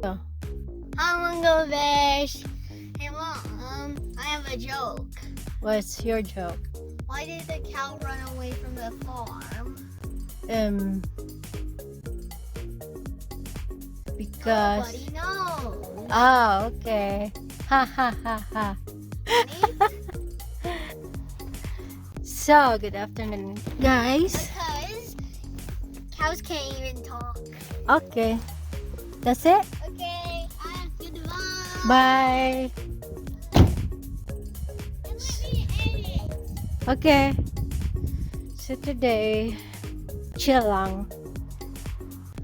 Oh. Hi, Mungo Fish. Hey, Mom, I have a joke. What's your joke? Why did the cow run away from the farm? Because Nobody knows. Ah, okay. Ha ha ha ha. Funny? So, good afternoon, guys. Because cows can't even talk. Okay. That's it. Okay, goodbye. Bye. And let me edit. Okay. So today, chill lang.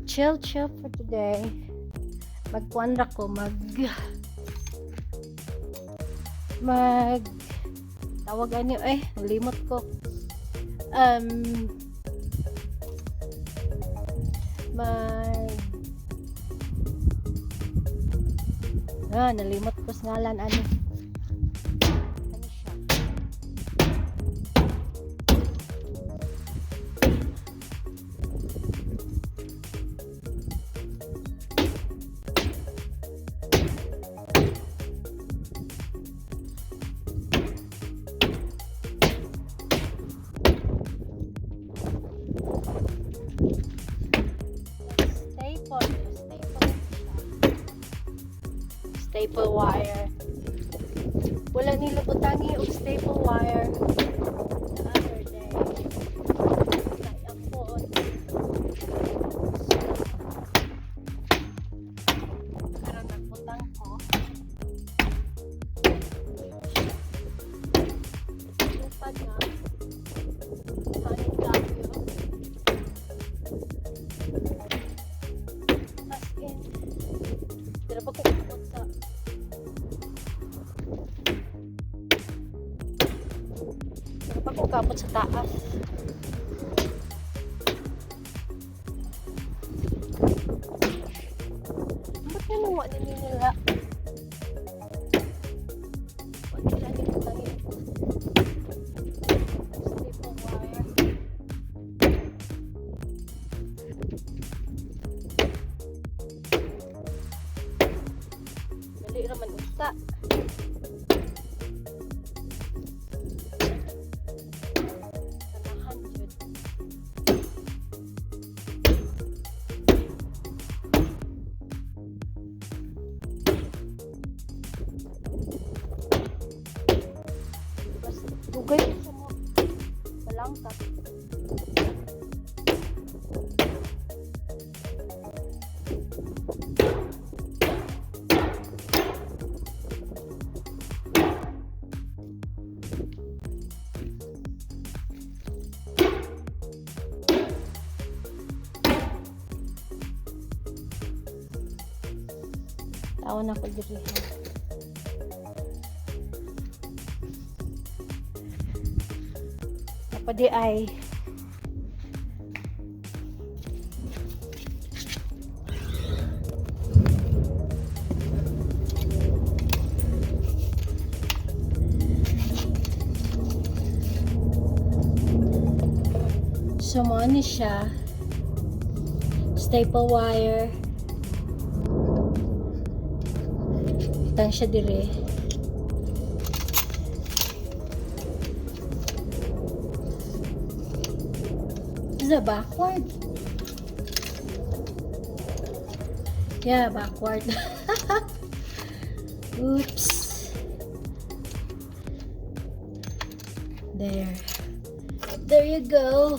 Chill, chill for today. Magkuan ra ko, mag tawag ani eh, limot ko. Mag Ah, nalimot ko sa ngalan ani. Ano siya? Staple. Staple siya. Staple wire. Wala nila butangi og staple wire the other day. Kay ako. So, karon nagbutang ko. Lupad na. Hangin kaayo. As in, dira ba ko kamot sa Dira ba ko kamot sa taas? Ba't nga nawa nila? Wa nila ni butangin staple wire. Dali ra man unta. Ganahan jud. Mas dugay sa mo balangkat. Taon ako diri ha. Apa di ay. So mo ni siya. Staple wire. Butang siya dire. Is that backward? Yeah, backward. Oops. There. There you go.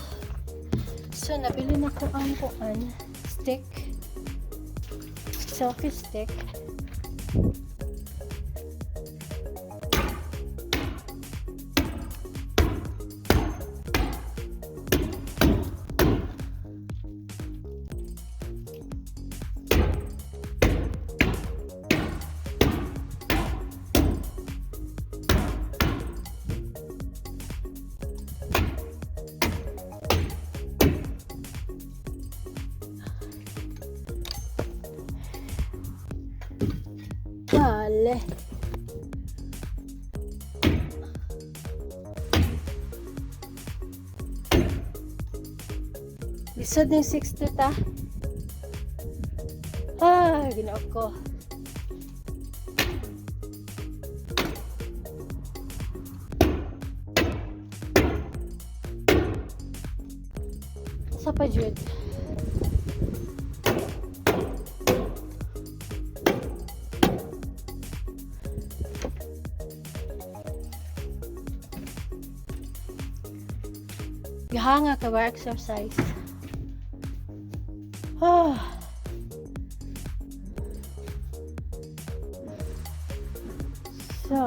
So, nabili na ko ang kuan stick. Selfie stick. Dale. Lisod ng 6 ta. Ah, Ginoo ko. Sa pa jud. Gihanga ka ba exercise? Ah. So,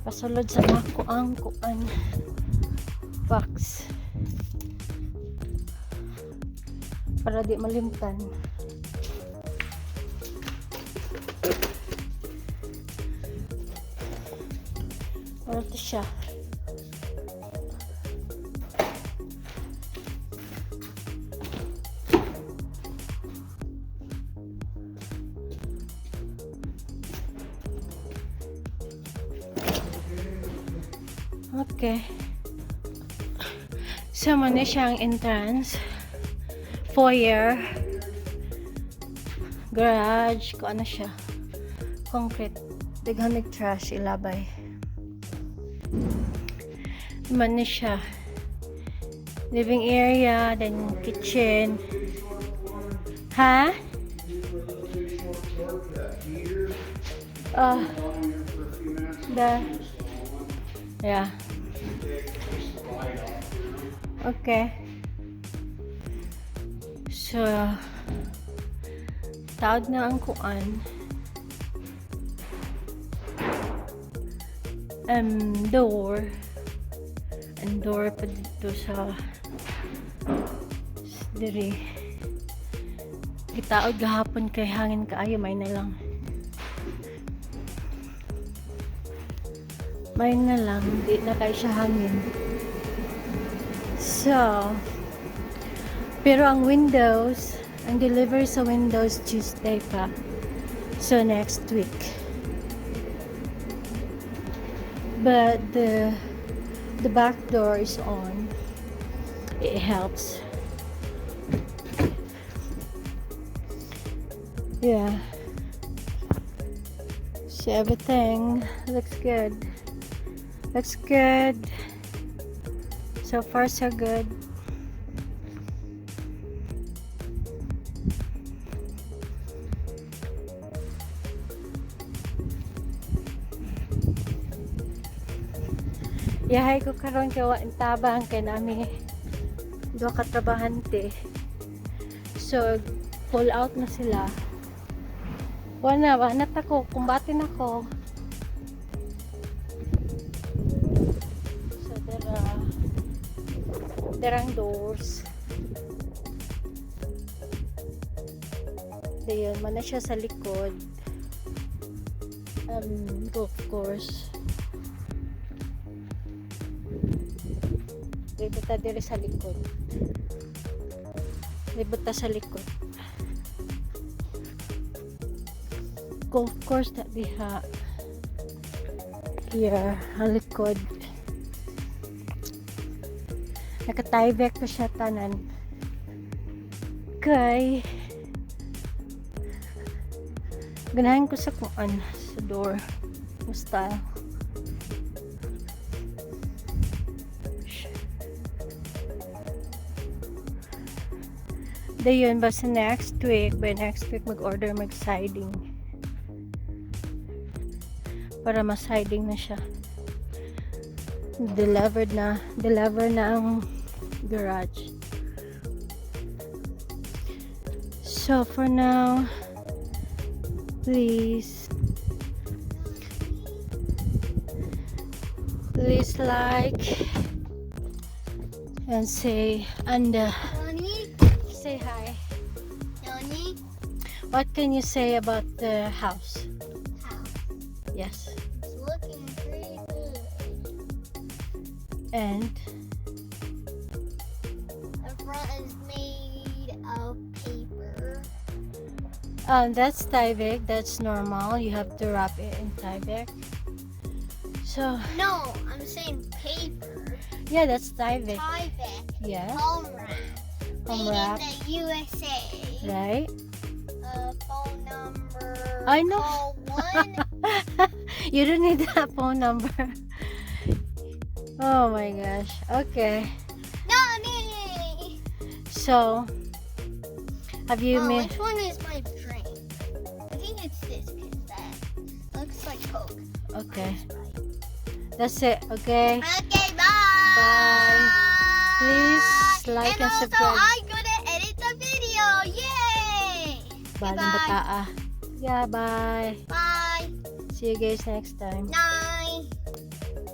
pasulod sa nako ang kuan box para di malimtan. Ano to siya? Okay. So, mao na siyang entrance. Foyer. Garage. Kung ano siya. Concrete. Daghan trash ilabay. Mao na siya. Living area, then kitchen. Ha? The Yeah. Okay. So, taod na ang kuan. Door. Ang door pa dito sa diri. Gitaod gahapon kay hangin kaayo, may na lang. May na lang, di na kay siya hangin. So, pero ang windows, ang delivery sa windows, Tuesday pa. So, next week. But the back door is on. It helps. Yeah. So everything looks good. Looks good. So far, so good. Yahay ko karon kay wa tabang kay nami duha ka trabahante. So pull out na sila. Wala, wala ta ko, kumbate na ko. So derang doors. Dayon, mao na siya sa likod. Golf course. Libot ta diri sa likod. Libot ta sa likod. Golf course na diha. Here, ang likod. Naka-Tyvek pa siya tanan. Kay ganahan ko sa kuan sa door yung style. Dayon, basta next week, by next week mag-order mag-siding. Para ma-siding na siya. Delivered na, deliver na ang garage. So for now, please please like and say and Johnny, say hi. Johnny, What can you say about the house? House. Yes. It's looking pretty good. And The front is made of paper. That's Tyvek. That's normal. You have to wrap it in Tyvek. So No, I'm saying paper. Yeah, that's Tyvek. Tyvek. Yes. Home wrap. Home Made wrap. in the USA. Right? Phone number. I know. Call 1. You don't need that phone number. Oh my gosh. Okay. Nani! So, have you Oh, made which one is my drink? I think it's this because that looks like Coke. Okay. Sprite. That's it. Okay. Okay, bye. Bye. Please like and also, subscribe. I'm gonna edit the video. Yay! Balang Bye. bata ah. Yeah, bye. Bye. See you guys next time. Nani.